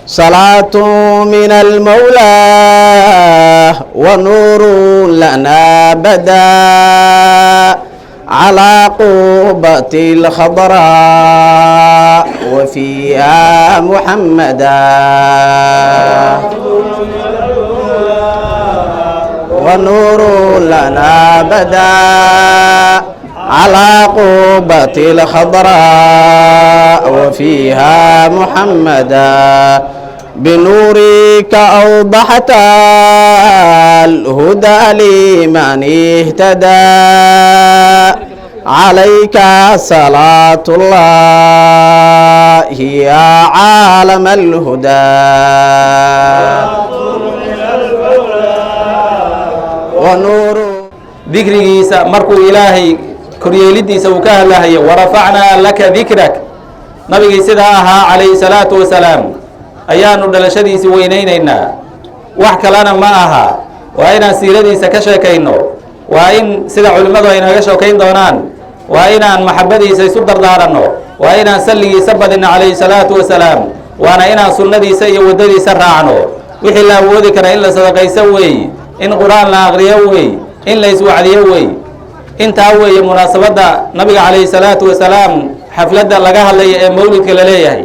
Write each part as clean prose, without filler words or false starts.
صلاة من المولى ونور لنا بدا على قبة الخضراء وفيها محمدا ونور لنا بدا على قبة الخضراء وفيها محمدا بنورك أوضحت الهدى لمن اهتدى عليك صلاة الله يا عالم الهدى ونور Dikrigiisa markuu Ilaahay koryeelidiisa uu ka hadlahayo, "ورفعنا لك ذكرك", nabigii sidaa ahaa calayhi salaatu wasalaam ayaanu dhalashadiisii weynaynaynaa. Wax kalena ma aha, waa inaan siiradiisa ka sheekayno, waa in sida culimmadu ay naga sheekayn doonaan, waa inaan maxabadiisa isu dardaaranno, waa inaan salligiisa badinno calayhi salaatu wasalaam, waana inaan sunnadiisa iyo waddadiisa raacno. Wixii la awoodi kara in la sadaqayso weey, in Qur-aan la aqriyo wey, in la iswacdiyo wey. Intaa weeye munaasabadda nabiga calayhi salaatu wasalaam, xafladda laga hadlaya ee mawlidka la leeyahay.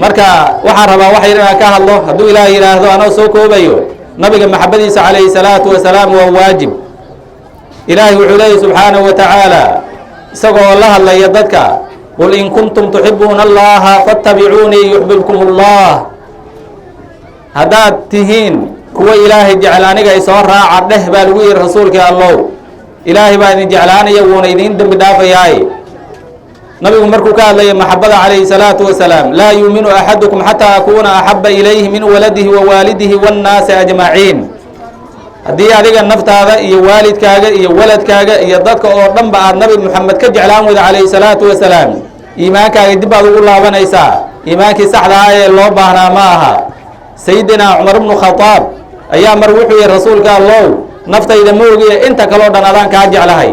Marka waxaan rabaa wax yar inaan ka hadlo, hadduu Ilaah yidhaahdo, anoo soo koobayo. Nabiga maxabadiisa calayhi salaatu wasalaam waa waajib. Ilaahay wuxuu leeyahy subxaanahu wa tacaala, isagoo la hadlaya dadka: "قل إن كنتم تحبون الله فاتبعوني يحببكم الله." Haddaad tihiin kuwa Ilaahay jecel, aniga isoo raaca dheh, baa lagu yihi rasuulkii Allow. Ilaahay baa idin jeclaanaya, wuuna idiin dembi dhaafayaay. Nabigu markuu ka hadlaya maxabada calayhi salaatu wasalaam: "لا يؤمن أحدكم حتى أكون أحب إليه من ولده ووالده والناس أجمعين." Haddii adiga naftaada iyo waalidkaaga iyo waladkaaga iyo dadka oo dhanba aad Nabi Moxamed ka jeclaan weyda calayhi salaatu wasalaam, iimaankaaga dib baad ugu laabanaysaa. Iimaankii saxda ah ee loo baahnaa ma aha. Sayidina Cumar bnu Khadaab ayaa mar wuxuu yihi: "Rasuulka Allow, naftayda ma ogiye, inta kaleo dhan adaan kaa jeclahay."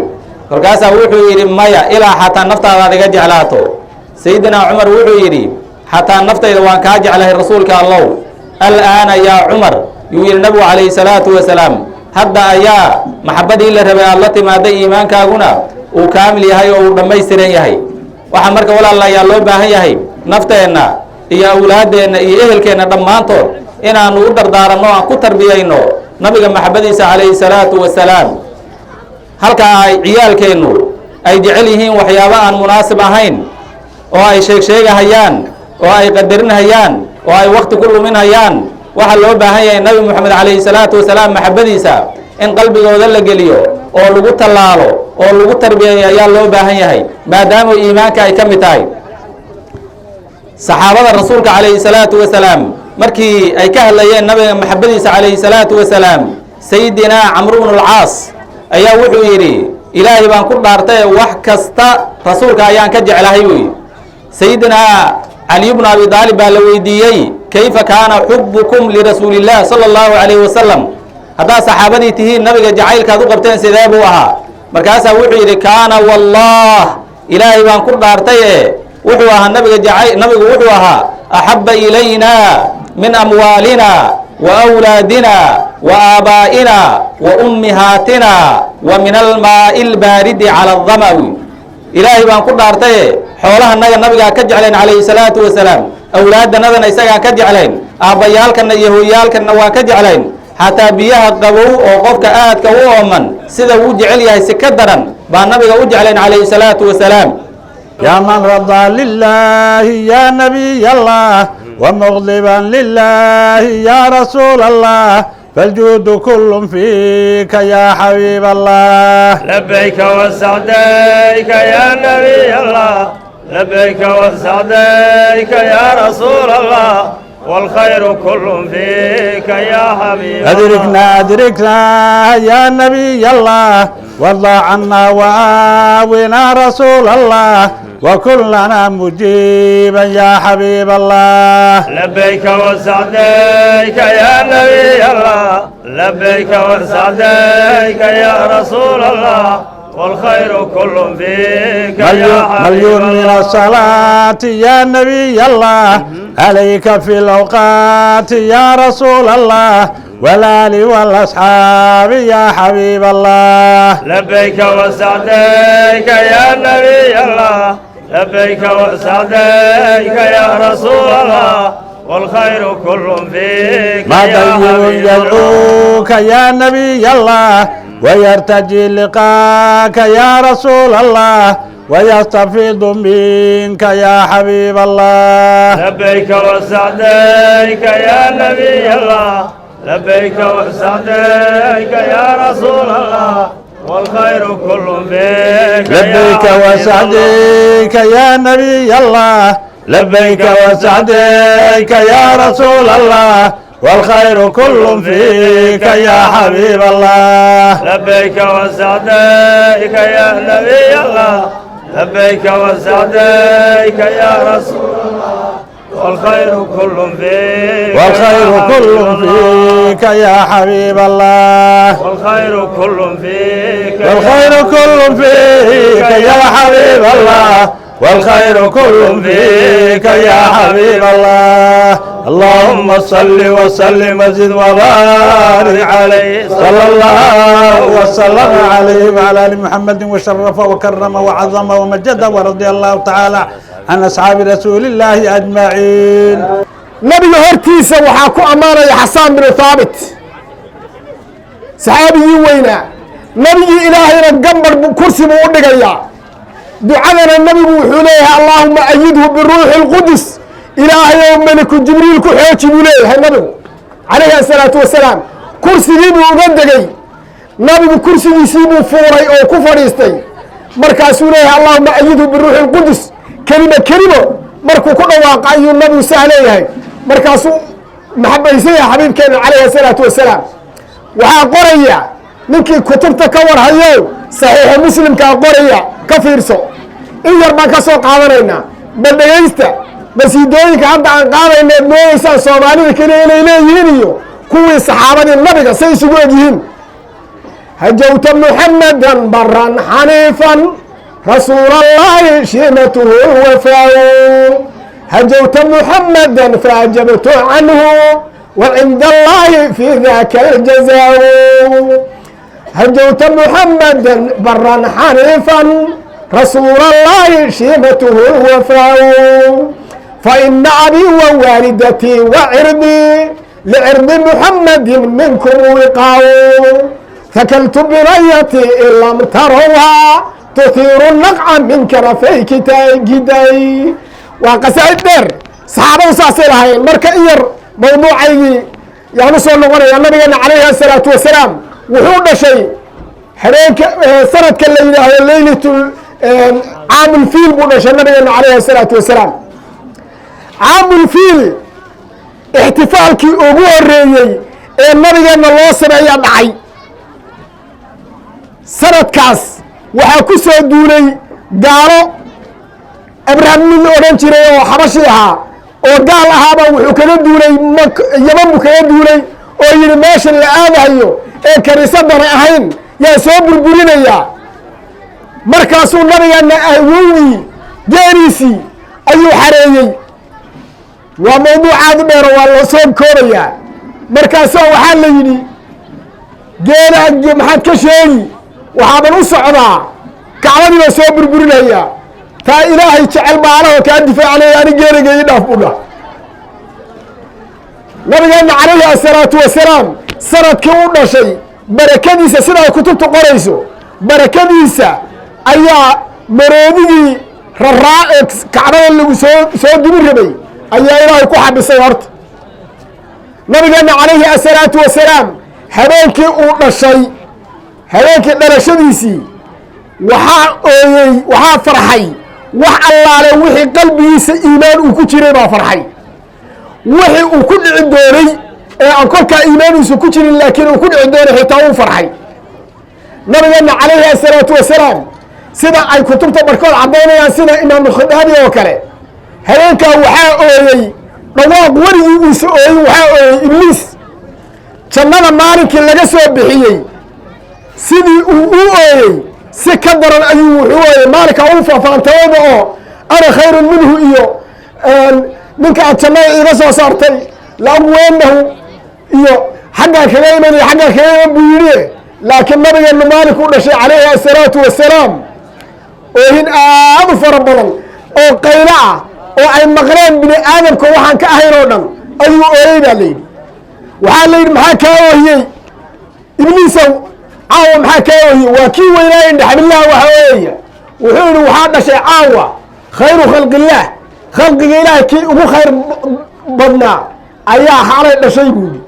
Kolkaasaa wuxuu yidhi: "Maya, ilaa xataa naftaada aad iga jeclaato." Sayidina Cumar wuxuu yidhi: "Xataa naftayda waan kaa jeclahay, rasuulka Allow." "الآن يا عمر," yuu yidhi nabigu calayhi salaatu wasalaam, "hadda ayaa maxabadii la rabay aad la timaaday, iimaankaaguna uu kaamil yahay oo uu dhammaystiran yahay." Waxaa marka, walaalayaa, loo baahan yahay nafteenna iyo awlaaddeenna iyo ehelkeenna dhammaantood inaanu u dardaaranno, aan ku tarbiyayno nabiga maxabadiisa calayhi salaatu wasalaam. Halka ay ciyaalkeennu ay jecel yihiin waxyaabo aan munaasib ahayn oo ay sheeg sheegahayaan oo ay qadarinhayaan oo ay wakti ku luminhayaan, waxaa loo baahan yahay Nabi Moxamed calayhi salaatu wasalaam maxabadiisa in qalbigooda la geliyo oo lagu tallaalo oo lagu tarbiyeeyo ayaa loo baahan yahay, maadaama iimaanka ay ka mid tahay. Saxaabada rasuulka calayhi salaatu wasalaam markii ay ka hadlayeen nabiga maxabadiisa calayhi salaatu wasalaam, Sayidinaa Camru bnu Alcaas ayaa wuxuu yidhi: "Ilaahay baan ku dhaartay, wax kasta rasuulka ayaan ka jeclahay," buu yidhi. Sayidinaa Caliy bnu Abi Daalib baa la weydiiyey: "كيف كان حبكم لرسول الله صلى الله عليه وسلم?" Haddaad saxaabadii tihiin, nabiga jacaylkaad u qabteen sidee buu ahaa? Markaasaa wuxuu yidhi: "كان والله," Ilaahay baan ku dhaartay e, wuxuu ahaa nabiga jacay, nabigu wuxuu ahaa "أحب إلينا من أموالنا وأولادنا وآبائنا وأمهاتنا ومن الماء البارد على الظمأ." Ilaahay baan ku dhaartaye, xoolahanaga nabigaa ka jeclayn calayhi salaatu wasalaam, awlaaddanadana isagaan ka jeclayn, aabbayaalkana iyo hooyaalkanna waan ka jeclayn, xataa biyaha qabow oo qofka aadka u ooman sida uu jecel yahay si ka daran baa nabiga u jeclayn calayhi salaatu wasalaam. يا من رضى لله يا نبي الله، ومغضبا لله يا رسول الله، فالجود كل فيك يا حبيب الله. لبيك وسعديك يا نبي الله، لبيك وسعديك يا رسول الله، والخير كل فيك يا حبيب الله. أدركنا أدركنا يا نبي الله، وارضى عنا وآونا رسول الله، وكن لنا مجيبا يا حبيب الله. لبيك وسعديك يا نبي الله، لبيك وسعديك يا رسول الله. والخير كل فيك يا مليون حبيب مليون من الله. الصلاة يا نبي الله عليك في الأوقات يا رسول الله والآل والأصحاب يا حبيب الله. لبيك وسعديك يا نبي الله، لبيك وسعديك يا رسول الله، والخير كل فيك ما يا ضير حبيب الله. يدعوك يا نبي الله ويرتجي لقاك يا رسول الله ويستفيض منك يا حبيب الله. لبيك وسعديك يا نبي الله، لبيك وسعديك يا رسول الله، والخير كل فيك يا لبيك حبيب الله. وسعديك يا نبي الله، لبيك وسعديك يا رسول الله، والخير كل فيك يا حبيب الله. لبيك وسعديك يا نبي الله، لبيك وسعديك يا رسول الله، والخير كل فيك والخير يا كل حبيب الله. فيك يا حبيب الله. والخير كل فيك يا والخير كل فيك يا حبيب الله، والخير كل فيك يا حبيب الله. اللهم صل وسلم وزد وبارك عليه، صلى الله وسلم عليه وعلى ال محمد وشرف وكرم وعظم ومجد ورضي الله تعالى عن اصحاب رسول الله اجمعين. Nabiga hortiisa waxaa ku ammaanaya Xasaan binu Thaabit, saxaabigii weynaa. Nabigii Ilaahayna gambar kursi buu u dhigayaa. Ducadana nabigu wuxuu leeyahay: "اللهم أيده بروح القدس." Ilaahayow, meliku Jibriil ku xooji, buu leeyahay nabigu calayhi asalaatu wasalaam. Kursigii buu uga degay nabigu, kursigiisii buu fuuray oo ku fadhiistay. Markaasuu leeyahay: "اللهم أيده بروح القدس." Kelimo kelimo markuu ku dhawaaqa ayuu nabigu saa leeyahay. Markaasuu maxabaysan yahay xabiibkeena calayhi asalaatu wasalaam. Waxaa qoraya ninkii kutubta ka warhayo, Saxiixu Muslimkaa qoraya, ka fiirso. In yar baan ka soo qaadanaynaa. Bal dhegaysta masiidooyinka hadda aan qaadayna eed moodeysaan Soomaalida keliya inay leeyihiin iyo kuwii saxaabadii nabiga say isugu eg yihiin. هجوت محمدا برا حنيفا رسول الله شيمته الوفاء، هجوت محمدا فأجبت عنه وعند الله في ذاك الجزاء، هجوت محمدا برا حنيفا رسول الله شيمته الوفاء، فإن أبي ووالدتي وعرضي لعرض محمد منكم وقاء، ثكلت بنيتي إن لم تروها تثير النقع من كرفي جداي. Waa qasaa'id dheer, saxaabadu saasay lahaayeen. Marka in yar mawduucaygii yaan usoo noqonaya. Nabigeena calayhi asalaatu wasalaam wuxuu dhashay habeenka sanadka la yidhaahdo leylatul caamulfiil buu dhashay nabigeena calayhi asalaatu wasalaam. Caamulfiil ixtifaalkii ugu horeeyey ee nabigeenna loo sameeyaa dhacay sanadkaas. Waxaa ku soo duulay gaalo. Abraham nin la odhan jiray oo Xabashi ahaa oo gaal ahaaba wuxuu kaga duulay Yaman buu kaga duulay oo yidhi: "Meeshan la aadahayo ee kaniisadana ahayn yaa soo burburinayaa." Markaasuu nabigeenna awowgii geeriisii ayuu xareeyey. Waa mawduuc aad u dheero, waa la soo koobayaa. Markaasoo waxaa la yidhi: "Geela maxaad ka sheegi? Waxaaban u socdaa Kacbadii baa soo burburinayaa." "Taa Ilaahay jecel baalaho kaa difaacnaya, ani geeliga ii dhaaf," buu dhah. Nabigeenna calayhi asalaatu wasalaam sanadkii u dhashay barakadiisa, sidaa kutubtu qorayso, barakadiisa ayaa maroodigii raraa ee Kacbada lagu soo dubi rabay ayaa Ilaahay ku xabisay. Horta nabigeenna calayhi asalaatu wasalaam habeenkii uu dhashay, habeenkii dhalashadiisii, waxaa ooyey, waxaa farxay wax allaale wixii qalbigiisa iimaan uu ku jiray baa farxay. Wixii uu ku dhici doonay ee aan kolkaa iimaaniisu ku jirin laakiin uu ku dhici doonay xitaa uu farxay. Nabigeenna calayhi asalaatu wasalaam, sida ay kutubta barkood caddaynayaan, sida Imaamulkhadaabi oo kale, habeenkaa waxaa ooyey dhawaaq weligii uusa ooyin. Waxaa ooyey Ibliis jannada maalinkii laga soo bixiyey. Sidii uu u ooyey Si ka daran ayuu wuxuu weeye maalinka u faahfaantayba oo ana khayrun minhu iyo ninka aad jannada iiga soo saartay laabweenahu iyo xaggaan kaga iman iyo xaggaan kaga iman buu yidhi. Laakiin nabigeenu maalinku u dhashay calayhi asalaatu wasalaam oohin aad u fara badan oo qaylo ah oo ay maqleen bini aadamka waxaan ka ahayn oo dhan ayuu ooyey baa la yidhi. Waxaa la yidhi, maxaa kaa oohiyey Ibliisow caawa? Maxaa kaa oohiyey? Waa kii weynaaye indhaxbillaha waxa ooyaya. Wuxuu yidhi, waxaa dhashay caawa khayru khalqillaah, khalqiga Ilaahay kii ugu khayr badnaa ayaa xalay dhashay buu yidhi.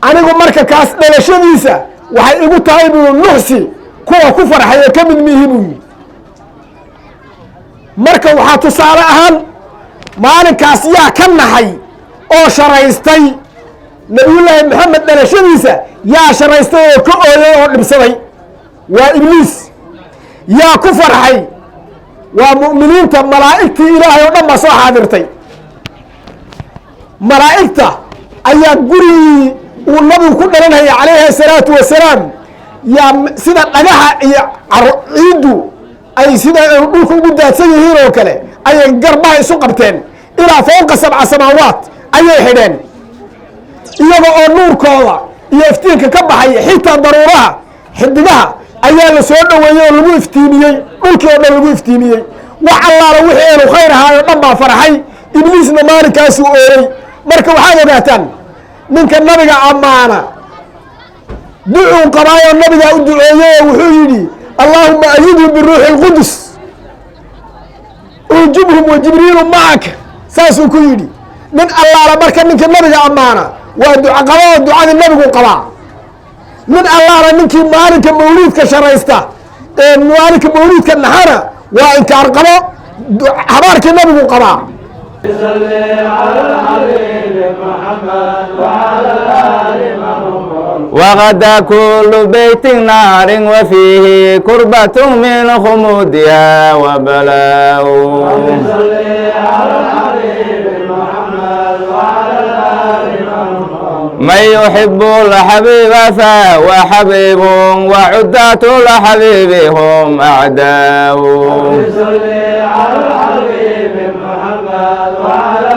Anigu marka kaas dhalashadiisa waxay igu tahay buu nuxsi, kuwa ku farxaya ka mid miihi buu yidhi. Marka waxaa tusaale ahaan maalinkaas yaa ka naxay oo sharaystay Nabiyullaahi Maxamed dhalashadiisa? Yaa sharaystay oo ka ooyay oo dhibsaday? Waa Ibliis. Yaa ku farxay? Waa mu'miniinta. Malaa'igtii Ilaahay oo dhan baa soo xaadirtay. Malaa'igta ayaa gurigii uu nabigu ku dhalanhaya calayhi asalaatu wasalaam yaa sida dhagaxa iyo ciiddu ay sida ay dhulka ugu daadsan yihiin oo kale ayay garbaha isu qabteen, ilaa fowqa sabca samaawaat ayay xidheen, iyaga oo nuurkooda iyo iftiinka ka baxaya xitaa daruuraha xidigaha ayaa la soo dhoweeyey oo lagu iftiimiyey dhulkii oo dhan lagu iftiimiyey. Wax allaala wixii eenu khayr ahaay oo dhan baa farxay. Ibliisna maalinkaasuu ooyey. Marka waxaad ogaataan, ninka nabiga ammaana ducuu qabaayoo nabigaa u duceeyey oo wuxuu yidhi, allaahuma ayidhum biruuxi اlqudus, uujubhum wa Jibriilu macaka. Saasuu ku yidhi nin allaala. Marka ninkii nabiga ammaana waa duca qaba oo ducadii nabigu qabaa. Nin allaala ninkii maalinka mawliidka sharaysta ee maalinka mawliidka naxana waa inkaar qabo, habaarkii nabigu qabaa. صل على الحبيب محمد وعلى آل من هم وغدا كل بيت نار وفيه كربة من خمودها وبلاء. صل على الحبيب محمد وعلى آل من هم من يحب الحبيب فهو حبيب، وعداة الحبيب هم أعداء. صل على الحبيب محمد وعلى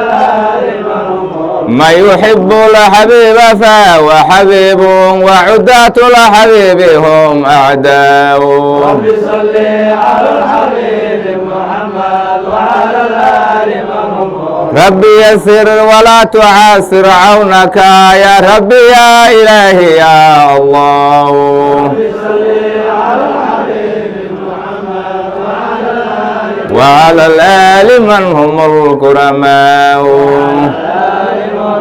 آل من هم من يحب الحبيب فهو حبيب، وعداة الحبيب هم أعداء. رب صل على الحبيب محمد وعلى آل من هم ربي يسر ولا تعسر عونك يا ربي يا إلهي يا الله. صل على الحبيب محمد وعلى آل وعلى الآل من هم الكرماء.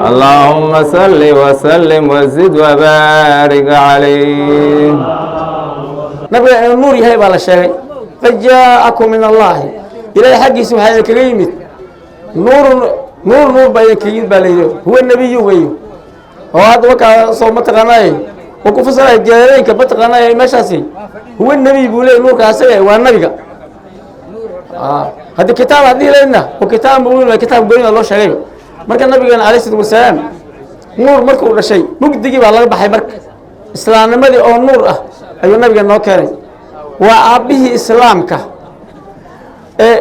اللهم صل وسلم وزد وبارك عليه. Nabiga inuu nuur yahay baa la sheegay. Qad jaa'akum min Allaahi, Ilaahay xaggiisa waxaa idinkaga yimid nuurun nuur, nuur baa idinkaga yimid baa la yidhi. Huwa nebiyu weeyo oo hadda wakaa soo mataqaanaaye uu ku fasiraya Jalaaleynka mataqaanaaye meeshaasi. Huwa nebiy buu leeyay, nuurka asaga waa nabiga. Haddii kitaab haddii leydna oo kitaab mubiin waa kitaab gooni loo sheegay. Marka nabigeena alayhi salaatu wasalaam nuur markuu dhashay mugdigii baa laga baxay. Marka islaamnimadii oo nuur ah ayuu nabiga noo keenay. Waa aabbihii islaamka ee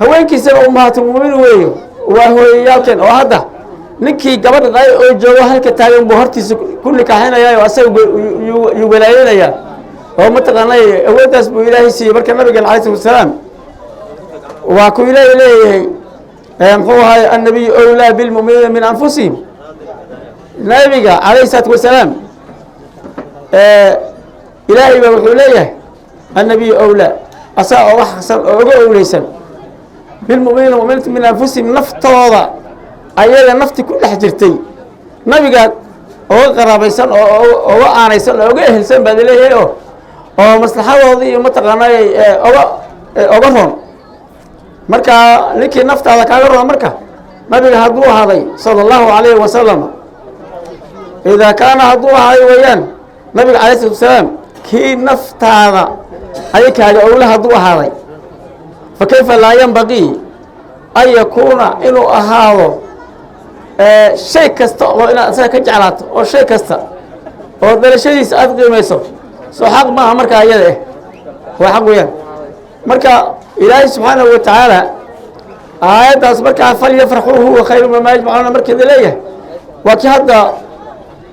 haweenkiisana ummahaatulmu'miniin weeyo, waa hooyayaalkeen oo hadda ninkii gabadha dhalay oo joogo halka taagan buu hortiisa ku nikaaxinaya oo asaga yuu walaayanayaa oo mataqaanay awooddaas buu Ilaahay siiyey. Marka nabigeena alayhi salatu wasalaam waa ku Ilaahay leeyahay, muxuu ahaay, annabiyu awlaa bilmu'miniina min anfusihim. Nabiga calayhi salaatu wasalaam Ilaahay baa wuxuu leeyahay, annabiyu awlaa, asaga oga xaqsan oo oga owleysan bilmu'miniina mu'miniinta min anfusihim, naftooda, ayaga nafti ku dhex jirtay nabigaad oga qaraabaysan oo oga aanaysan oo oga ehelsan baad leeyahay oo maslaxadoodii iyo mataqaanay oga roon. Marka ninkii naftaada kaaga roon, marka nabiga hadduu ahaaday sala allahu calayhi wasalam, idaa kaana hadduu ahaaday weeyaan nabiga calayhi salatu wasalaam kii naftaada ay kaaga owla hadduu ahaaday, fa kayfa laa yanbaqii an yakuuna inuu ahaado shay kasta oo inaad isaga ka jeclaato oo shay kasta oo dhalashadiisa aada qiimayso. Soo xaq maaha markaa iyada waa xaq weeyaan. Marka Ilaahay subxaanahu wa tacaala aayaddaas markaa falyafraxuu huwa khayru mima yajmacuuna markeeda leeyahay, waa kii hadda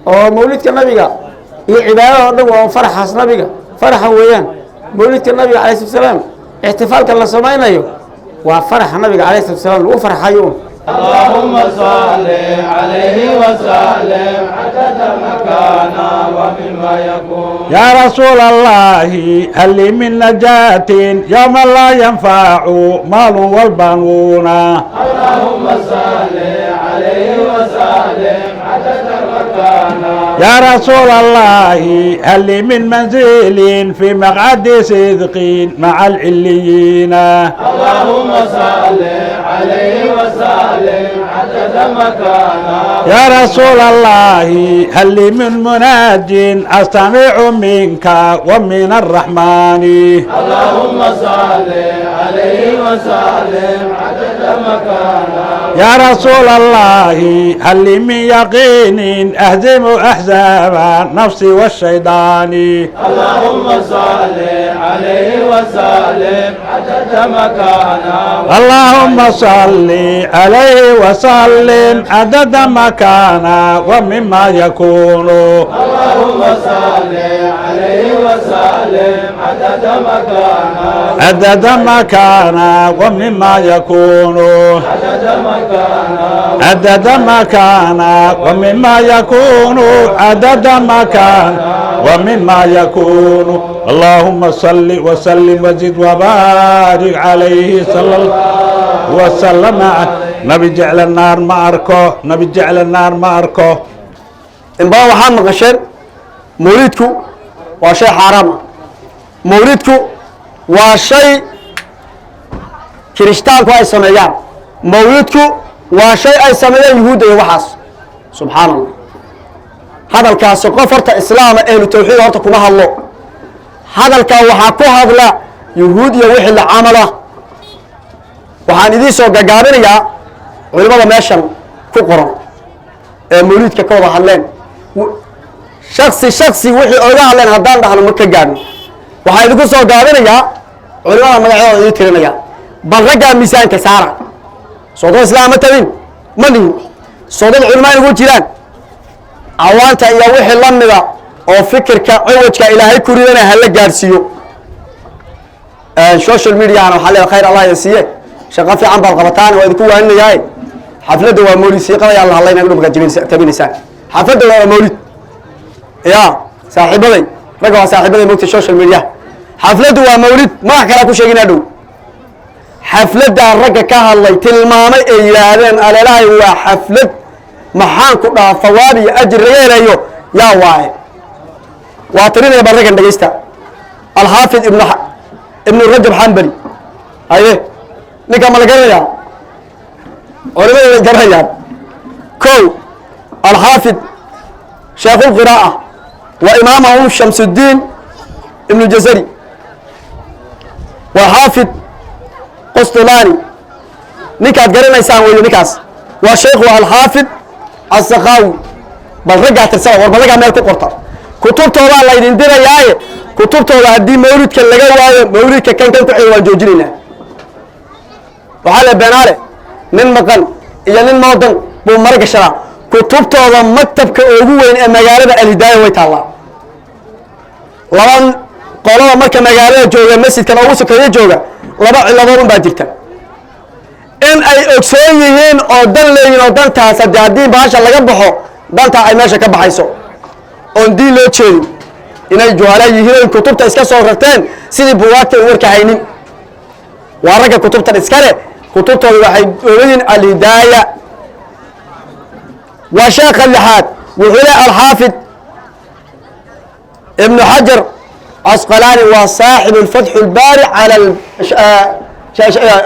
oo mawlidka nabiga iyo cibaadada oo dhan waa faraxaas nabiga, faraxa weeyaan. Mawlidka nabiga calayhi salatu salaam, ixtifaalka la samaynayo waa faraxa nabiga calayhi salatu salaam lagu farxayo un. اللهم صل عليه وسلم عدد مكان ومما يكون. يا رسول الله، هل لي من نجاة يوم لا ينفع مال والبنون؟ اللهم صل عليه وسلم عدد مكان. يا رسول الله، هل لي من منزل في مقعد صدق مع العليين؟ اللهم صل عليه وسلم عدد مكان. يا رسول الله، هل لي من مناج أستمع منك ومن الرحمن؟ اللهم صل عليه وسلم عدد مكان. يا رسول الله، هل لي من يقين أهزم أحزاب النفس والشيطان؟ اللهم صل عليه وسلم عدد مكان. اللهم صل عليه وسلم عدد ما كان ومما يكون. اللهم صل عليه وسلم عدد مكان. عدد ما كان ومما يكون. عدد مكان. عدد ما كان ومما يكون، عدد ما كان ومما يكون. اللهم صل وسلم وزد وبارك عليه صلى الله وسلم. Nabi jecel naar ma arko, nabi jecel naar ma arko. In badan waxaad maqasheen mawlidku waa shay xaaraam ah, mawlidku waa shay kirishtaanku ay sameeyaan, mawlidku waa shay ay sameeyaan yuhuudda iyo waxaas. Subxaan Allah, hadalkaasi qof horta islaama, ehlu tawxiid horta kuma hadlo. Hadalkaa waxaa ku hadla yuhuud iyo wixii la camala. Waxaan idiin soo gagaabinayaa culimada meeshan ku qoran ee mawlidka ka wada hadleen. Shaksi shaksi wixii oga hadleen haddaan dhahno ma ka gaadhno. Waxaan idinku soo gaabinayaa culimada magacyadooda idiin tirinaya. Bal raggaa miisaanka saara. Soo dad islaam ma tabin ma nihin? Soo dad culimaa inugu jiraan? Cawaanta iyo wixii la mida oo fikirka ciwajka Ilaahay ku ridana hala gaadhsiiyo. Social mediana waxaa leeyahay, khayr Allah idin siiye, shaqo fiican baad qabataan, waa idinku waaninayaaye. Xafladda waa mawlid, siiqada la hadlayna dhulka tabinaysaan. Xafladda waa mawlid ya saaxiibaday, ragga waa saaxiibaday mogta social media. Xafladdu waa mawlid, magac kalaa ku sheegin hadhow. Xafladdaa ragga ka hadlay tilmaamay ee yidhaahdeen aleelahay waa xaflad, maxaan ku dhaha, thawaab iyo ajir laga helayo yaa waaye? Waa tirinaya bal raggan dhegeysta. Alxaafid Ibnu Rajab Xambali, haye, ninkaa ma la garanayaa? Culimada way garanayaan. Ko alxaafid sheekh lqiraa'a wa imaamahum Shamsuddiin Ibnu Jazari wa Xaafid Qustulaani, ninkaad garanaysaan weeye ninkaas, waa sheekhu Alxaafid Asakaawi. Bal raggaa tirsada, war bal raggaa meel ku qorta. Kutubtoodaa laydin dirayaaye, kutubtooda haddii mawlidka laga waayo, mawlidka kan ku xig waan joojinaynaa. Waxaa le beenaale nin maqan iyo nin moodan buu mara gashadaa. Kutubtooda maktabka ugu weyn ee magaalada Alhidaaya way taallaa. Laba qolada marka magaalada jooga, masjidkan ugu sokeeyo jooga, laba ciladood un baa jirta: in ay ogsoon yihiin oo dan leeyihin oo dantaas haddii baasha laga baxo dantaa ay meesha ka baxayso oon diin loo jeedin, inay juhala yihiin oy kutubta iska soo rarteen sidii buugaagta u warka haynin. Waa ragga kutubtan iska leh, kutubtooda waxay ogayiin Alhidaaya. Waa sheekha lixaad, wuxuu le Alxaafid Ibnu Xajar Casqalaani, waa saaxibu fatxu lbaari cala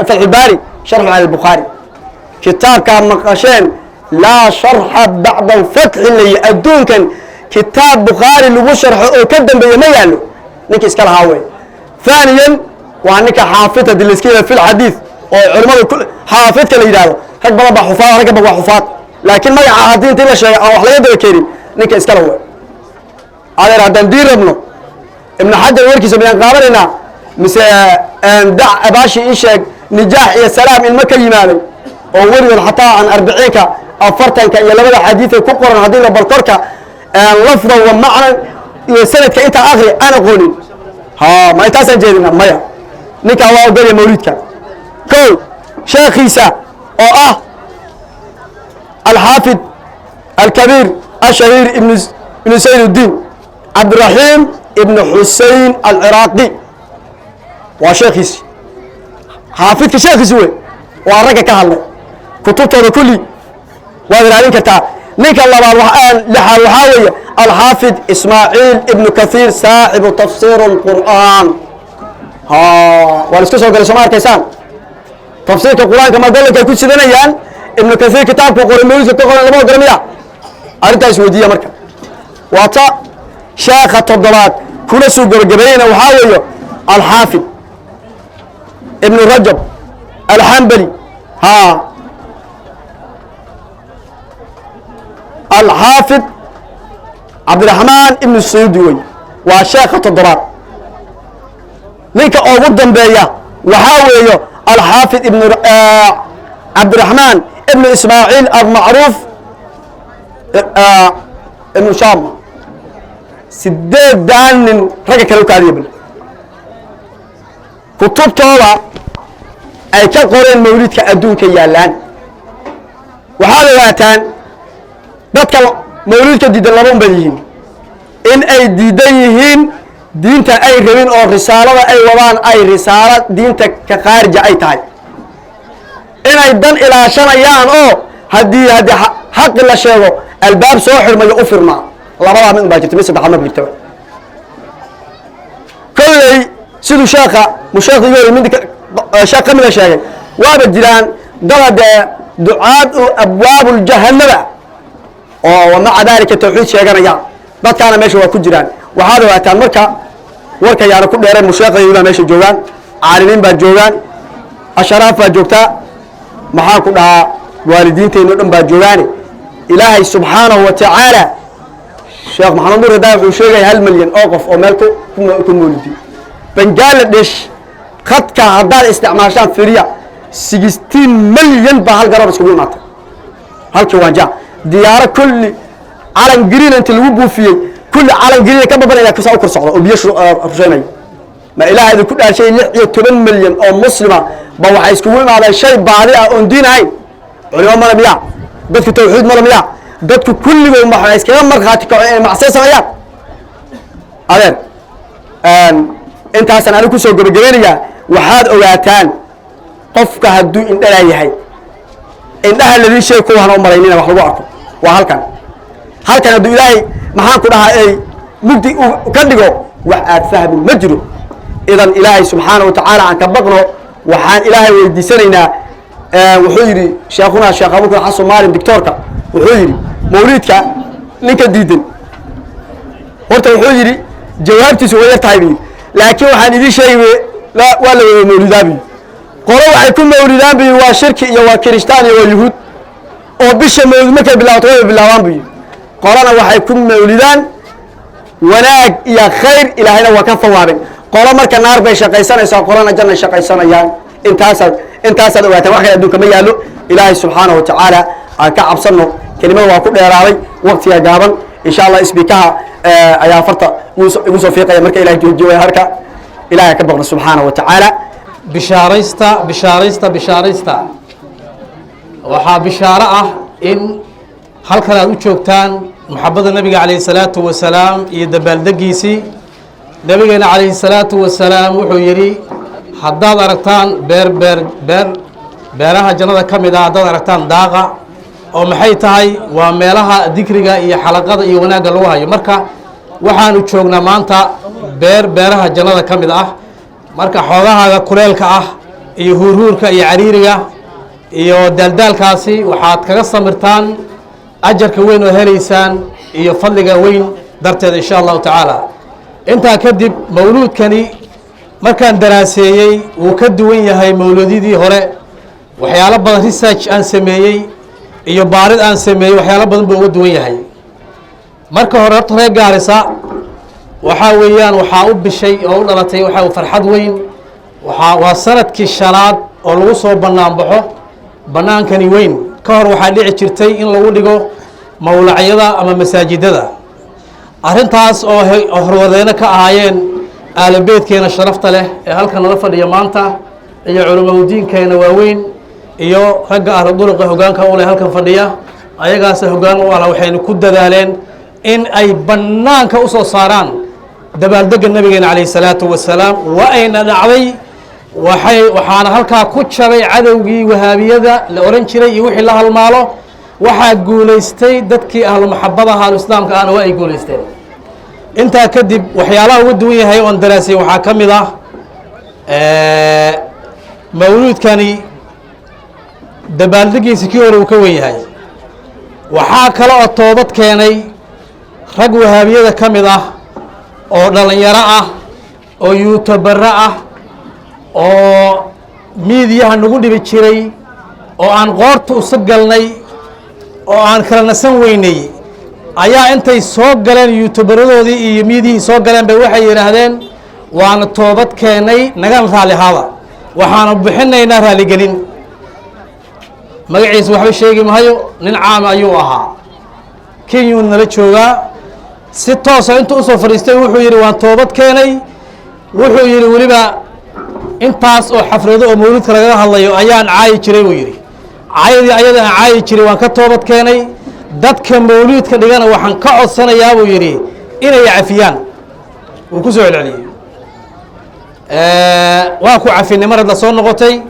Fatxu Lbaari sharxu cala Albukhaari. Kitaabkaa maqasheen laa sharxa bacda alfatxi layi, adduunkan kitaab Bukhaari lagu sharxo oo ka dambeeya ma yaallo, ninka iska lahaa wey. ثaaniyan waa ninka xaafidka dii laiska yihahdo fi lxadiid oo culimmadu xaafidka la yidhahdo. Rag badan baa xufaad, ragga ba waa xufaad, laakiin magaca haddii intii la sheegay aan wax laga daba keenin, ninka iskala wey. Adeer, haddaan diin rabno Ibnu Xajar warkiisa miyaan qaadanaynaa mise dac abaashi ii sheeg nijaax iyo salaam ilmo ka yimaaday oo weligood xataa aan arbiciinka afartanka iyo labada xadiiday ku qoran haddii la balkorka lafdan wa macnan iyo sanadka intaa akri aan aqoonin? Ha, ma intaasaan jeedina? Maya, ninkaa waa ogolya mawliidka. Kow, sheekhiisa oo ah alxaafid alkabiir ashahiir ibnu sayd uddiin Cabdiraxiim Ibnu Xusein Alciraaqi waa sheekhiisi, xaafidka sheekhiisi wey, waa ragga ka hadlay kutubtooda kulli, waad ilaalin kartaa. Ninka labaad, lixaad, waxaa weeye alxaafid Ismaaciil Ibnu Kathiir, saaxibu tafsiir اlqur'aan. Ha, waa la iska soo galay, sooma arkaysaan? Tafsiirka Qur-aanka ma gobolkay ku sidanayaan? Ibnu Kathiir kitaabku qoray mawlidka ka qoran lama ogola miya? Arrintaas weydiiya. Marka waa ta sheekha toddobaad kula soo gebagabeeyena, waxaa weeye alxaafid Ibnu Rajab Alxambali, ha, alxaafid Cabdiraxmaan Ibnu Sayudi wey, waa sheekha toddobaad. Ninka ugu dambeeya waxaa weeyo alxaafid ibn Cabdiraxmaan Ibnu Ismaaciil almacruuf Ibnu Sham. Sideedan nin ragga kale u kaadiya, bal kutubtooda ay ka qoreen mawlidka adduunka yaallaan. Waxaad ogaataan dadka mawlidka diidan laba un bay yihiin: in ay diidan yihiin diinta ay rabin oo risaalada ay wadaan ay risaalo diinta ka khaarija ay tahay, inay dan ilaashanayaan oo haddii xaqi la sheego albaab soo xirmayo u firmaa. Labadaa mid un baa jirta, mid saddexaad ma jirtaba. Kolley siduu sheekha musheekhiga hore mid sheekh ka mida sheegay, waaba jiraan dada dee ducaad u abwaabuljahannaba oo maca daalika tawxiid sheeganaya, dadkaana meesha waa ku jiraan. Waxaad ogaataan marka warka yaana ku dheeray, musheekhayi baa meesha joogaan, caalimiin baa joogaan, asharaaf baa joogtaa, maxaan ku dhahaa, waalidiinteenno dhan baa joogaane. Ilaahay subxaanahu wa tacaala, Sheekh Maxamed Nur Hadaa wuxuu sheegaya 1 milyan oo qof oo meel ku mawlidi Bangaladesh. Khadka haddaad isticmaashaan firiya, 16 milyan baa hal garoon iskugu imaatay halkii waanja diyaaro kulli calan green inta lagu buufiyey, kulli calan green ka babanaya kusaa u kor socda oo biyo rushaynayo. Ma Ilaah idinku dhaashay, 16 milyan oo muslima ba waxay iskugu imaadeen shay baadi ah oon diin ahayn? Culimo male miya? Dadku tawxiid male miya? Dadku kulligood waxay iskaga markhaati kaco inay macsiyo sameeyaan. Adeer, intaasaan anigu kusoo gebagabeynayaa. Waxaad ogaataan qofka hadduu indhalaa yahay, indhaha ladii sheeg kuwa hana u malaynina wax lagu arko waa halkan. Halkan hadduu Ilaahay, maxaan ku dhahaa, ay mugdi uu ka dhigo, wax aad fahmin ma jiro. Idan Ilaahay subxaana wa tacaala aan ka baqno. Waxaan Ilaahay weydiisanaynaa, wuxuu yidhi sheekhuna Sheekh Abubakar Xasan Maalin doctoorka, wuxuu yidhi mawliidka ninka diidan horta, wuxuu yidhi jawaabtiisu way yar tahay bu yidhi, laakiin waxaan idiin sheegi, waa la wada mawlidaa bu yidhi. Qolo waxay ku mawlidaan bu yidhi waa shirki iyo waa kiristaan iyo waa yuhuud oo bisha mawlid markay bilaabato way bilaabaan bu yidhi. Qolana waxay ku mawlidaan wanaag iyo khayr, Ilaahayna waa ka fawaabin. Qolo marka naar bay shaqaysanaysaa, qolana jannay shaqaysanayaan. Intaasaad ogaataan, wax kale adduunka ma yaallo. Ilaahay subxaanahu wa tacaala aan ka cabsanno. Kelimada waa ku dheeraaday, waqtiga gaaban. Insha Allah isbiikaha ayaa farta igu soo fiiqaya marka Ilahay joojiyo harka. Ilahay ka baqno subxaanahu wa tacaala. Bishaaraysta, bishaaraysta, bishaaraysta! Waxaa bishaaro ah in halkan aad u joogtaan maxabada Nebiga calayhi salaatu wasalaam iyo dabaaldegiisii. Nebigeena calayhi salaatu wasalaam wuxuu yidhi: haddaad aragtaan beer, beer, beer beeraha jannada ka mid ah haddaad aragtaan, daaqa. Oo maxay tahay? Waa meelaha dikriga iyo xalaqada iyo wanaagga lagu hayo. Marka waxaanu joognaa maanta beer beeraha jannada ka mid ah. Marka xoogahaaga kuleelka ah iyo huurhuurka iyo cariiriga iyo daaldaalkaasi waxaad kaga samirtaan ajarka weyn oo helaysaan iyo fadliga weyn darteed, insha Allahu tacaala. Intaa kadib, mawluudkani markaan daraaseeyey wuu ka duwan yahay mawluudyadii hore. Waxyaalo badan research aan sameeyey iyo baarid aan sameeyey, waxyaalo badan buu uga duwan yahay. Marka hore horta reer Gaarisa Waxaa weeyaan waxaa u bishay oo u dhalatay waxaa farxad weyn. Waxaa waa sanadkii shanaad oo lagu soo bannaan baxo bannaankani weyn. Ka hor waxaa dhici jirtay in lagu dhigo mawlacyada ama masaajidada. Arrintaas oo horwadeyno ka ahaayeen aalabeedkeena sharafta leh ee halkan nala fadhiya maanta, iyo culamaudiinkeena waaweyn, iyo ragga ahlu duruqa hoggaanka u leh halkan fadhiya, ayagaasa hoggaan u ala. Waxaynu ku dadaaleen in ay bannaanka u soo saaraan dabaaldegga nabigeena calayhi salaatu wasalaam. Waa ayna dhacday. Waxaana halkaa ku jabay cadowgii wahaabiyada la ohan jiray iyo wixii la halmaalo. Waxaa guulaystay dadkii ahlu maxabadaha, ahlu islaamka ahna waa ay guulaysteen. Intaa kadib, waxyaalaha uga duwan yahay oon daraasay waxaa ka mid ah mawluudkani dabaaldegiisa kii hore uu ka wen yahay. Waxaa kale oo toobad keenay rag wahaabiyada ka mid ah oo dhallinyaro ah oo yuutubaro ah oo miidiyaha nagu dhibi jiray oo aan qoorta usa galnay oo aan kala nasan weynay, ayaa intay soo galeen yuutubaradoodii iyo miidiyihii soo galeen bay waxay yidhaahdeen: "Waana toobad keenay, nagana raalli ahaada, waxaanu bixinaynaa raaligelin." Magaciisa waxba sheegi mahayo, nin caama ayuu ahaa, Kenyuu nala joogaa. Si toosa intuu usoo fadhiistay wuxuu yidhi: "Waan toobad keenay." Wuxuu yidhi: "Weliba intaas oo xaflado oo mawlidka lagaga hadlayo ayaan caayi jiray," buu yidhi. "Caayadii ayada aan caayi jiray waan ka toobad keenay. Dadka mawliidka dhigana waxaan ka codsanayaa," buu yidhi, "inay cafiyaan." Wuu ku soo celceliyey. Waa ku cafinay mar hadda soo noqotay.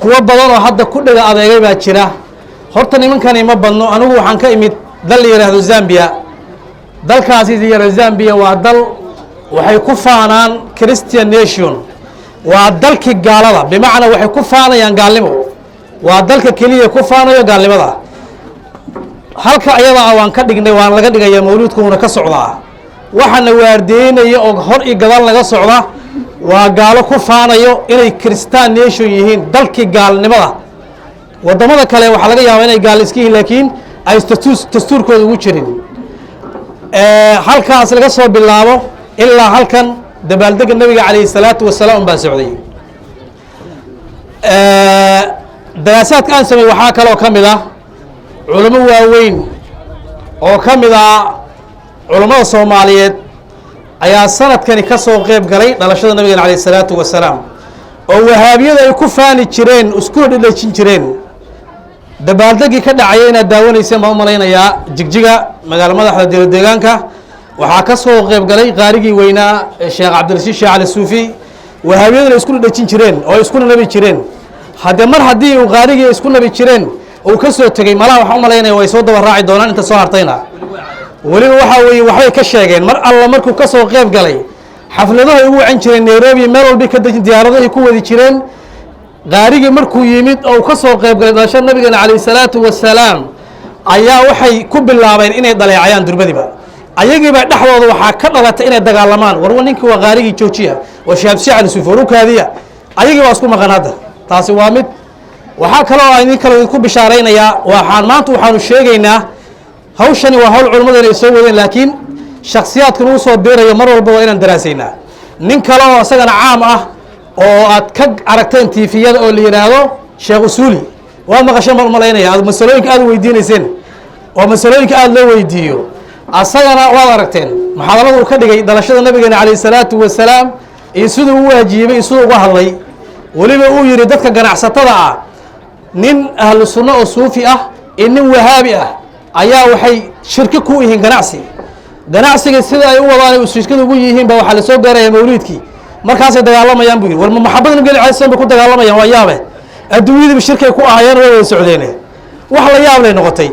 Kuwo badan oo hadda ku dhega adeegay baa jira. Horta nimankani ma badno. Anigu waxaan ka imid dal la yidhaahdo Zambia. Dalkaasi la yidhahdo Zambia waa dal waxay ku faanaan Christian nation, waa dalkii gaalada, bimacnaa waxay ku faanayaan gaalnimo. Waa dalka keliya ku faanayo gaalnimada. Halka ayada ah waan ka dhignay, waan laga dhigaya mawluudka, wuuna ka socdaa. Waxaana waardeynaya oo hor iyo gadaal naga socda waa gaalo ku faanayo inay Christian nation yihiin, dalkii gaalnimada. Waddamada kale waxaa laga yaabaa inay gaal iska yihiin, laakiin ay dastuurkooda ugu jirin. Halkaas laga soo bilaabo ilaa halkan dabaaldega nabiga calayhi salaatu wasalaam un baa socday. Daraasaadka aan samey waxaa kaloo ka mid ah culamo waaweyn oo ka mid ah culammada Soomaaliyeed ayaa sanadkani ka soo qeyb galay dhalashada nabigeena calayhi salaatu wasalaam, oo wahaabiyada ay ku faani jireen, iskuna dhedhejin jireen. Dabaaldegii ka dhacaya inaad daawanayseen baan u malaynayaa. Jigjiga, magaalo madaxda dowlad deegaanka, waxaa ka soo qeyb galay qaarigii weynaa ee Sheekh Cabdirashiid Sheekh Cali Suufi. Wahaabiyaduna isku dhedhejin jireen oo iskuna nabi jireen. Haddee mar haddii uu qaarigii isku nabi jireen uu ka soo tegey, malaha waxaan u malaynaya way soo daba raaci doonaan inta soo hartayna. Weliba waxaa weeye waxbay ka sheegeen mar alla markuu ka soo qeyb galay. Xafladahay ugu wacan jireen Nairobi, meel walbay ka dejin, diyaaradahay ku wadi jireen. Qaarigii markuu yimid oo uu ka soo qeyb galay dhalashada nabigeena calayhi salaatu wasalaam, ayaa waxay ku bilaabeen inay dhaleecayaan durbadiba. Ayagiiba dhexdooda waxaa ka dhalatay inay dagaalamaan. "War ninkii waa qaarigii, joojiya, waa Shaabsi Cali Suufi, war u kaadiya." Ayagii baa isku maqan hadda. Taasi waa mid. Waxaa kaloo aan idin kaloo idinku bishaaraynayaa, waxaan maanta waxaanu sheegaynaa, hawshani waa hawl culimmadeen ay soo wadeen, laakiin shaksiyaadkan uu soo biirayo mar walba waa inaan daraasaynaa. Nin kale oo isagana caam ah oo aad ka aragteen tiifiyada oo la yidhaahdo Sheekh Usuuli, waad maqasheen baan umalaynaya, aad masalooyinka aad weydiinayseen oo masalooyinka aada loo weydiiyo, asagana waad aragteen muxaadarada uu ka dhigay dhalashada nabigeena calayhi salaatu wasalaam iyo siduu u waajibay iyo siduu uga hadlay. Weliba uu yidhi dadka ganacsatada ah, nin ahlu sunno oo suufi ah iyo nin wahaabi ah ayaa waxay shirki ku yihiin ganacsi. Ganacsiga sida ay u wadaan shirkada ugu yihiin ba waxaa lasoo gaaraya mawliidkii, markaasay dagaalamayaan, buu yidhi. War ma maxabada nabiga alay slam bay ku dagaalamayaan? Waa yaabe, adduunyadiiba shirkay ku ahayeen, way wada socdeene. Wax la yaab lay noqotay.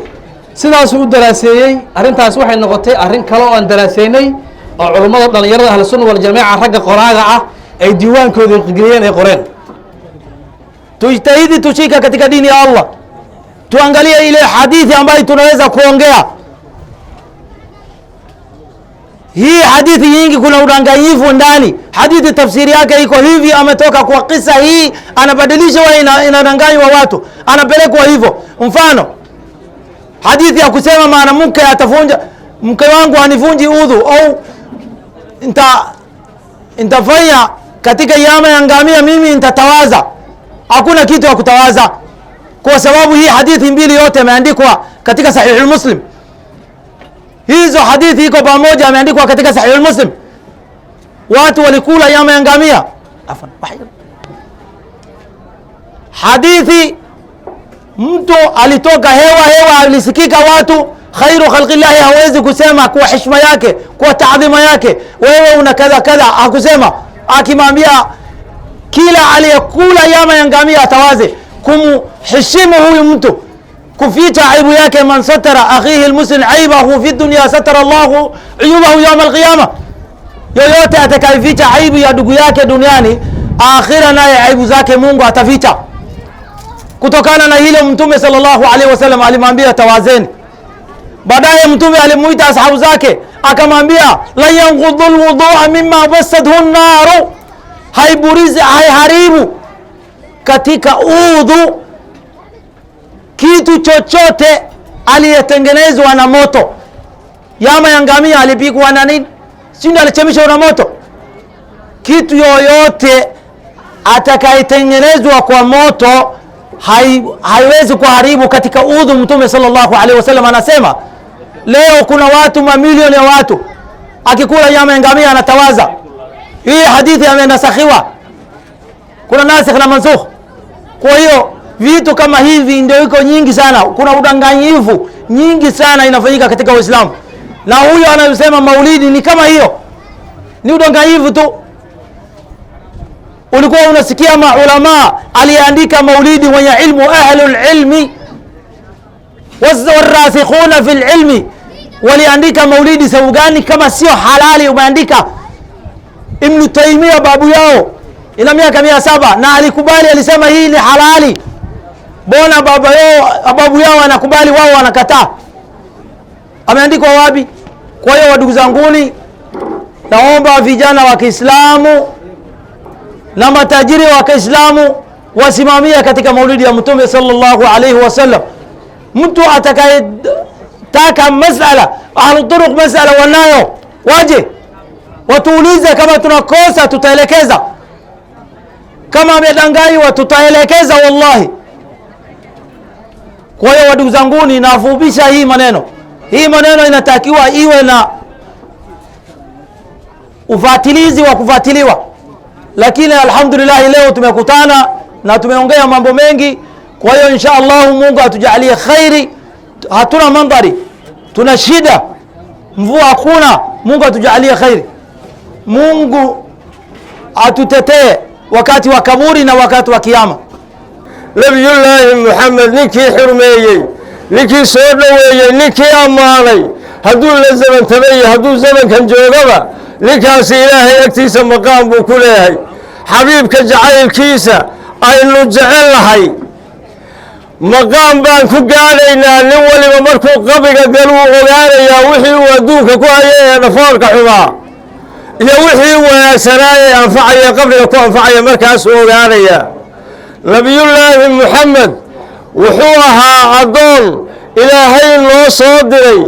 Sidaasuu u daraaseeyey arrintaas. Waxay noqotay arrin kale oo aan daraaseynay oo culummada dhalinyarada ahlu sunna waljamaaca, ragga qoraaga ah, ay diiwaankooda geliyeen, ay qoreen. Tujitahidi tushika katika dini ya Allah, tuangalie ile hadithi ambayo tunaweza kuongea. Hii hadithi nyingi kuna udanganyifu ndani. Hadithi tafsiri yake iko hivi, ametoka kwa kisa hii, anabadilisha wa inadanganywa watu, anapelekwa hivyo. Mfano hadithi ya kusema mwanamke atavunja, mke wangu anivunji udhu au Nitafanya katika yama ya ngamia, mimi nitatawaza. Hakuna kitu ya kutawaza, kwa sababu hii hadithi mbili yote imeandikwa katika Sahihi Muslim. Hizo hadithi iko pamoja, imeandikwa katika Sahihi Muslim. Watu walikula yama ya ngamia. Afwan, hadithi mtu alitoka hewa hewa, alisikika watu khairu khalqillahi hawezi kusema kwa heshima yake, kwa taadhima yake, wewe una kadha kadha, hakusema. Akimwambia kila aliyekula yama ya ngamia atawaze, kumheshimu huyu mtu, kuficha aibu yake. Man satara akhihi almuslim aibahu fi dunya satara Allahu uyubahu yawm alqiyama, yoyote atakayeficha aibu ya ndugu yake duniani, akhira naye aibu zake Mungu ataficha. Kutokana na hilo, Mtume sallallahu alaihi wasallam alimwambia tawazeni. Baadaye Mtume alimuita ashabu zake akamwambia, la yanqudhu lwudhua mimma masathu naru, haiburizi haiharibu katika udhu kitu chochote aliyetengenezwa na moto. Yama ya ngamia alipikwa na nini? Si ndio alichemshwa na moto? Kitu yoyote atakayetengenezwa kwa moto haiwezi kuharibu katika udhu. Mtume sallallahu alaihi wasallam anasema leo kuna watu, mamilioni ya watu, akikula nyama ya ngamia anatawaza. Hii hadithi amenasakhiwa, kuna nasikh na mansukh. Kwa hiyo vitu kama hivi ndio iko nyingi sana, kuna udanganyifu nyingi sana inafanyika katika Uislamu, na huyo anayosema maulidi ni kama hiyo, ni udanganyifu tu. Ulikuwa unasikia maulama aliyeandika maulidi wenye ilmu, ahlul ilmi warasikhuna fil ilmi, waliandika maulidi sababu gani? Kama sio halali umeandika. Ibn Taymiyyah babu yao ina miaka 700 na alikubali, alisema hii ni halali. Bona baba yao, babu yao anakubali, wao wanakataa. Ameandikwa wapi? Kwa hiyo wadugu zanguni, naomba vijana wa Kiislamu na matajiri wa Kiislamu wasimamie katika maulidi ya Mtume sallallahu alaihi wasallam. Mtu atakayetaka masala, ahlu turuq masala wanayo, waje watuulize. Kama tunakosa tutaelekeza, kama amedanganywa tutaelekeza, wallahi. Kwa hiyo wadugu zanguni, nafupisha hii maneno. Hii maneno inatakiwa iwe na ufatilizi wa kufatiliwa, lakini alhamdulillah leo tumekutana na tumeongea mambo mengi. Kwa hiyo insha Allah Mungu atujalie khairi. Hatuna mandhari, tuna shida, mvua hakuna. Mungu atujalie khairi, Mungu atutetee wakati wa kaburi na wakati wa kiyama. Nabiyullaahi Moxamed ninkii xurmeeyey, ninkii soo dhoweeyey, ninkii ammaanay, hadduu la zamantamay iyo hadduu zamankan joogaba, ninkaasi Ilaahay agtiisa maqaam buu ku leeyahay. Xabiibka jacaylkiisa aynu jecel lahay maqaam baan ku gaadhaynaa. Nin waliba markuu qabriga galuu ogaanayaa wixii uu adduunka ku hayay ee dhafoorka xumaa iyo wixii wanaagsanaa ee anfacaya qabriga ku anfacaya, markaasuu ogaanayaa. Nabiyullaahi Moxamed wuxuu ahaa addoon Ilaahay noo soo diray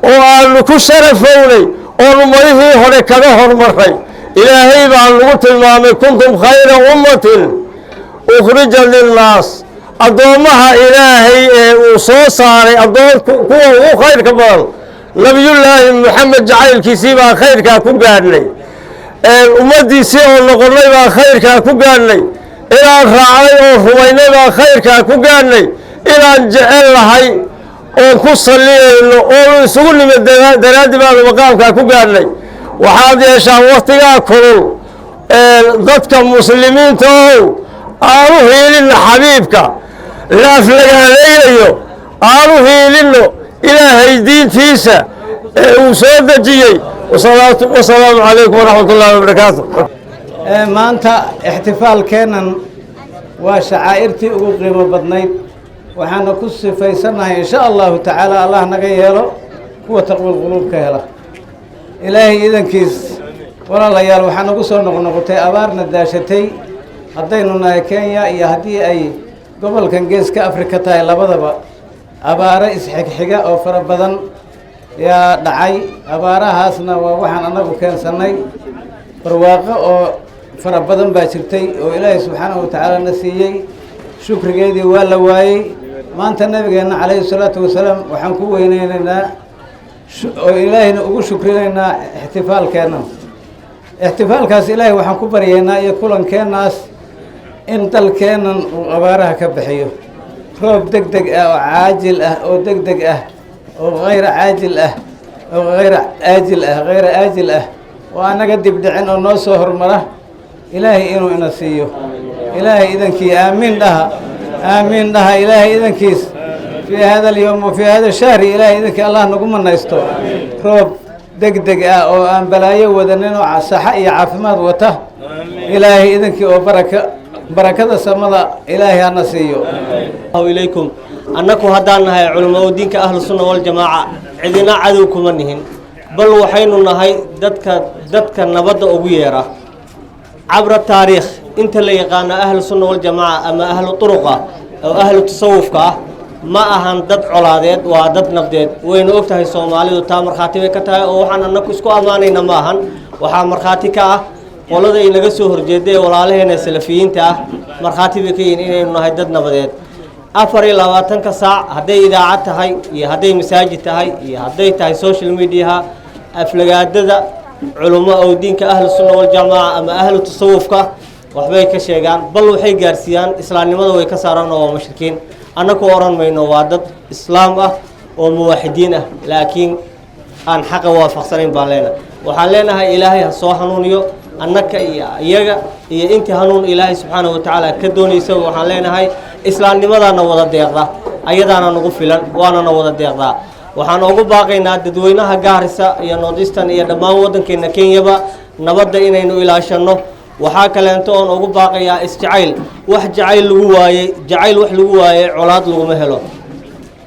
oo aanu ku sharafownay oon ummadihii hore kaga hormarray. Ilaahay baa nagu tilmaamay kuntum khayra ummatin ukhrijat linnaas. Addoommaha Ilaahay ee uu soo saaray addoon kuwa ugu khayrka badan Nabiyullaahi Moxamed jacaylkiisii baa khayrkaa ku gaadhnay, ummaddiisii oo noqonnay baa khayrkaa ku gaadhnay, inaan raacnay oo rumaynay baa khayrkaa ku gaadhnay, inaan jecel lahay oon ku salliyayno oonu isugu nimid daraaddi baanu maqaamkaa ku gaadhnay. Waxaad yeeshaan waktigaa kulul, dadka muslimiinta ow, aanu hiilinno xabiibka la aflagaalaynayo, aanu hiilinno Ilaahay diintiisa ee uu soo dejiyey. Wasalaamu calaykum waraxmat ullahi wabarakaatu. Maanta ixtifaalkeennan waa shacaa'irtii ugu qiimo badnayd. Waxaana ku sifaysannahay, insha Allahu tacaala, Allah naga yeelo kuwa taqwil quluub ka hela, Ilaahay idankiis. Walaalayaal, waxaa nagu soo noqnoqotay abaarna daashatay, haddaynu nahay Kenya iyo haddii ay gobolkan Geeska Afrika tahay labadaba, abaaro isxigxiga oo fara badan. Yaa dhacay abaarahaasna waa waxaan annagu keensannay. Barwaaqo oo fara badan baa jirtay oo Ilaahay subxaanahu watacaala na siiyey, shukrigeedii waa la waayey. Maanta nabigeenna calayhi salaatu wasalaam waxaan ku weyneynaynaa oo Ilaahayna ugu shukrinaynaa ixtifaalkeenna. Ixtifaalkaas Ilaahay waxaan ku baryaynaa iyo kulankeennaas in dalkeennan uu abaaraha ka bixiyo, roob deg deg ah oo caajil ah oo deg deg ah oo hayra caajil ah oo hayra aajil ah, hayra aajil ah oo annaga dibdhicin oo noo soo hormara Ilaahay inuu ina siiyo. Ilaahay idankii, aamiin dhaha, aamiin dhaha. Ilaahay idankiis fii hada alyowm wa fii hada shahri, Ilaahay idankii Allah nagu manaysto roob deg deg ah oo aan balaayo wadanin oo saxa iyo caafimaad wata. Ilaahay idankii oo baraka barakada samada Ilaahay hana siiyo. Ilaykum. Annaku haddaan nahay culamaa diinka Ahlu Sunna Waljamaaca, cidina cadow kuma nihin, bal waxaynu nahay dadka nabadda ugu yeera. Cabra taariikh inta la yaqaano, Ahlu Sunna Waljamaaca ama ahlu turuqa oo ahlu tasawufka ah ma ahan dad colaadeed, waa dad nabdeed. Waynu og tahay Soomaalidu, taa markhaati bay ka tahay oo waxaan annaku isku ammaanayna ma ahan. Waxaa markhaati ka ah qolada inaga soo horjeeda ee walaalaheena salafiyiinta ah, markhaati bay ka yihiin inaynu nahay dad nabadeed. 24-ka saac, hadday idaacad tahay iyo hadday masaajid tahay iyo hadday tahay social mediaha, aflagaadada culummo oo diinka Ahlu Sunna Waljamaaca ama ahlu tasawufka waxbay ka sheegaan, bal waxay gaarsiiyaan islaamnimada way ka saaraan oo waa mushrikiin. Annaku odhan mayno, waa dad islaam ah oo muwaaxidiin ah, laakiin aan xaqa waafaqsanayn baan leenahay. Waxaan leenahay Ilaahay ha soo hanuuniyo. Annaka iyo iyaga iyo intii hanuun Ilaahay subxaanahu watacaala ka doonaysa, waxaan leenahay islaamnimadaana wada deeqda, ayadaana nagu filan, waanana wada deeqdaa. Waxaan ugu baaqaynaa dadweynaha Gaarisa iyo Northeastern iyo dhammaan waddankeena Kenyaba nabadda inaynu ilaashanno. Waxaa kaleento oon ugu baaqayaa isjacayl. Wax jacayl lagu waayey, jacayl wax lagu waayey colaad laguma helo.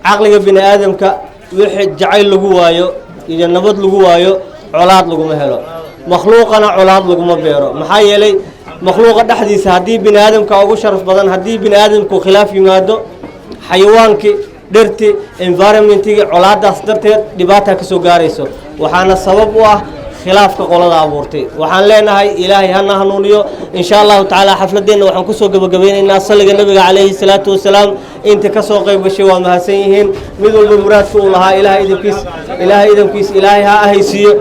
Caqliga bini aadamka wixii jacayl lagu waayo iyo nabad lagu waayo colaad laguma helo. Makhluuqana colaad laguma beero, maxaa yeelay makhluuqa dhexdiisa haddii bini aadamka ugu sharaf badan, haddii bini aadamku khilaaf yimaado, xayawaankii, dhirti, environmentigii colaadaas darteed dhibaata ka soo gaarayso. Waxaana sabab u ah khilaafka qolada abuurtay. Waxaan leenahay Ilaahay hana hanuuniyo insha Allahu tacaala. Xafladeenna waxaan kusoo gebagabeynaynaa salliga nabiga calayhi salaatu wasalaam. Inta ka soo qayb gashay waa mahadsan yihiin. Mid walba muraadka uu lahaa Ilaahay idankiis, Ilaahay idankiis Ilaahay ha ahaysiiyo.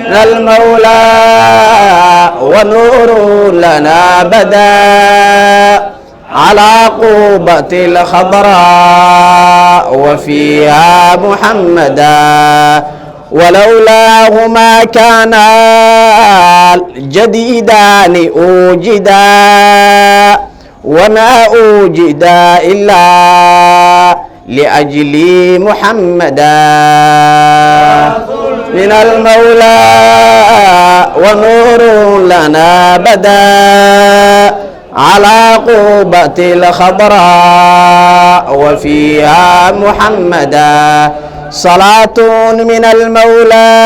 المولى ونور لنا بدا على قوبة الخضراء وفيها محمدا، ولولاهما كان الجديدان أوجدا، وما أوجدا إلا لأجل محمدا. من المولى ونور لنا بدا على قبة الخضراء وفيها محمدا، صلاة من المولى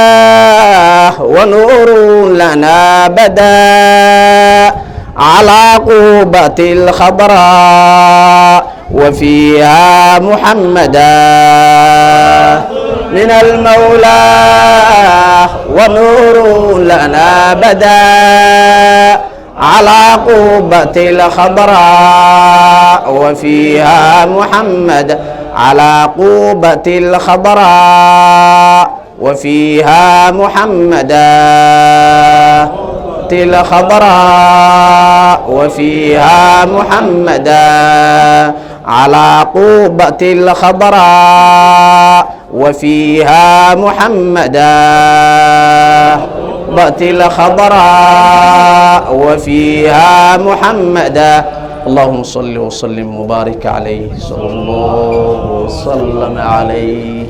ونور لنا بدا على قبة الخضراء وفيها محمدا. من المولى ونور لنا بدا على قبة الخضراء وفيها محمد، على قبة الخضراء وفيها محمدا، الخضراء وفيها محمدا، على قبة الخضراء وفيها محمدا، قبة الخضراء وفيها محمدا. اللهم صل وسلم وبارك عليه، صلى الله وسلم عليه.